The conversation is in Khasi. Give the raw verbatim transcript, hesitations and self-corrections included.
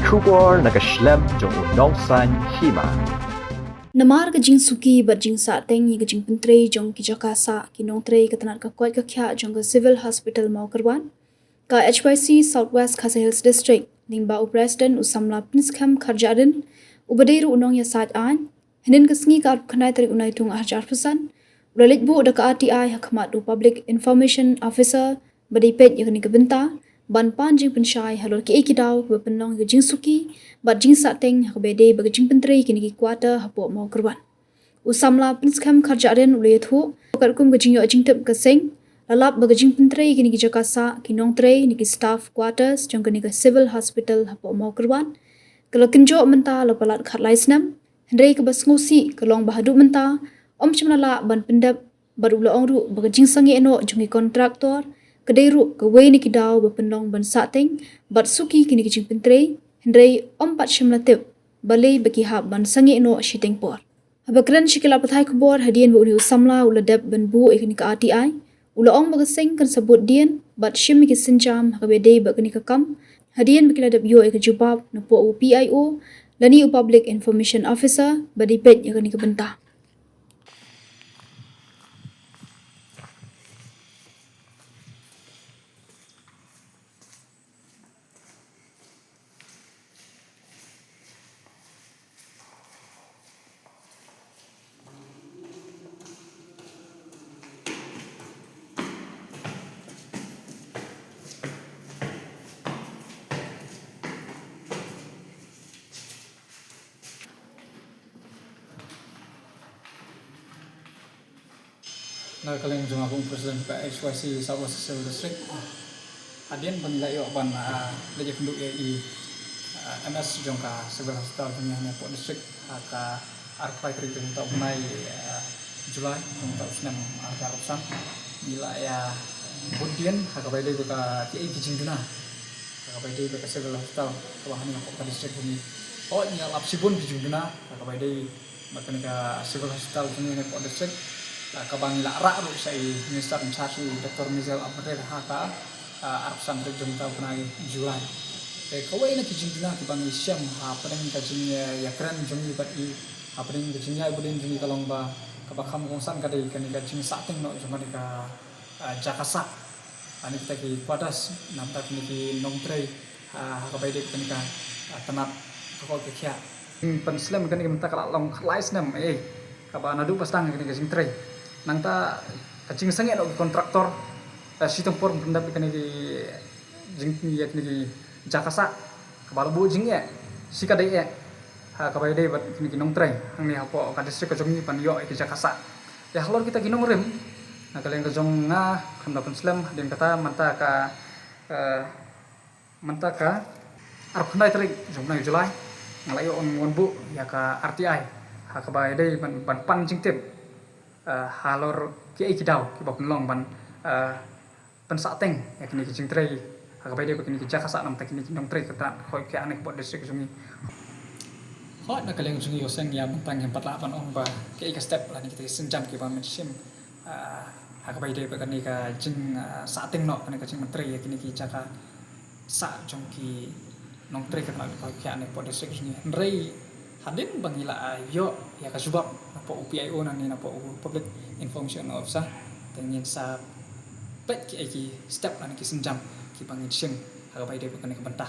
Khubor na ka shlem jong u nongsan hima. Namar ka jingsuki bad jingsahteng ïa ka jingpyntrei jong ki jaka sah ki nongtrei ka tnat ka koit ka khiah jong ka Civil Hospital Mawkyrwat, ka H Y C South West Khasi Hills District, lyngba u President u samla Pynskhem Kharjahrin, uba dei ruh u nongïasaid aiñ, hynnin ka sngi ka arphew khyndai tarik u Naitung arhajar arphew san, u la leit buh da ka R T I ha khmat u Public Information Officer ba dei peit ïa kane ka bynta, ban pan jingpynshai halor kiei ki daw kiba pynlong ïa ka jingsuki bad jingsahteng ha kaba ïadei bad ka jingpyntrei kine ki quarter hapoh Mawkyrwat. U samla Pynskhem Kharjahrin u la ïathuh, katkum ka jingïoh jingtip ka seng, la lap ba ka jingpyntrei kine ki jaka sah ki nongtrei ne ki staff quarters jong kane ka Civil Hospital hapoh Mawkyrwat ka la kynjoh mynta la palat khatlai snem, hynrei kaba sngewsih ka long ba haduh mynta ym shym la lah ban pyndep, bad u la ong ruh ba ka jingsangeh noh jong ki kontraktor ka dei ruh kawei na ki daw ba pynlong ban sahteng bad suki kine ki jingpyntrei, hynrei ym pat shym la tip balei ba ki hap ban sangeh noh shiteng por. Haba kren sha ki lad pathai khubor hadien ba une u samla u la dep ban buh ïa kane ka R T I, u la ong ba ka seng kan sa bud dien bad shim ïa ki sienjam ha kaba ïadei bad kane ka kam, hadien ba ki la dep ïoh ïa ka jubab napoh u P I O lane u Public Information Officer ba dei peit ïa kane ka bynta. Na ka liang jong nga kum u President ka H Y C South West Khasi Hills District, hadien ba ngi la ïoh ban, ah, leit ïakynduh ïa i, ah, M S jong ka Civil Hospital jong ngi hangne hapoh district, ha ka arphew tarik jong uta u bnai, ah, July jong uta u snem arhajar arphew san, ngi la ïa bud dien ha kaba ïadei bad ka, kiei ki jingduna ha kaba ïadei bad ka Civil Hospital kaba hangne hapoh ka district jong ngi. Hooid, ngi la lap shibun ki jingduna ha kaba ïadei bad kane ka Civil Hospital jong ngi hangne hapoh district, ah, kaba ngi la rah ruh sha i Minister in charge, i Doctor Mazel Ampareen, ha ka, ah, arphew san tarik jong uta u bnai July. Te kawei na ki jingduna kiba ngi shem hapdeng ka jing, eh, ïakren jong ngi bad i, hapdeng ka jingïaibudien jong ngi ka long ba kaba kham kongsan ka dei kane ka jingsahteng noh jong kane ka, ah, jaka sah, ah, ne kita ki quarters na bynta kine ki nongtrei, ah, ha kaba ïadei bad kane ka, ah, tnat ka koit ka khiah. Pynslem kane ka bynta ka la long khatlai snem, eh, kaba naduh ba sdang kane ka jingtrei. Nangta ka jingsangeh noh ki kontraktor, eh, shiteng por ban pyndep ïa kane ki jing, ïa kine ki jaka sah kaba la buh jingeh shikatdei eh ha kaba ïadei bad kine ki nongtrei hangne hapoh ka district ka jong ngi ban ïoh ïa ki jaka sah. Te halor kita ki nongrim, na ka liang ka jong nga, khamtam pynslem, hadien kata mynta ka, eh, mynta ka arphew khyndai tarik jong u bnai July, nga la ïoh ban wan buh ïa ka R T I ha kaba ïadei ban, ban pan jingtip, eh, halor kiei ki daw kiba pynlong ban, eh, pynsahteng ïa kine ki jingtrei ha kaba ïadei bad kine ki jaka sah na bynta kine ki nongtrei ka tnat ka koit ka khiah hangne hapoh district jong ngi. Hooid, na ka liang jong ngi, ïohsngew ïa mynta ngim pat lah ban ong ba kaei ka step lane kita ki sienjam kiba men shim, ah, ha kaba ïadei bad kane ka jing, ah, sahteng noh, kane ka jingmyntrei ïa kine ki jaka sah jong ki nongtrei ka tnat ka koit ka khiah hangne hapoh district jong ngi. Hynrei hadien ba ngi la, ah, ïoh ïa ka jubab napoh u P I O nangne napoh u Public Information Officer, te ngin sa peit kiei ki step lane ki sienjam kiba ngin shim ha kaba ïadei bad kane ka bynta.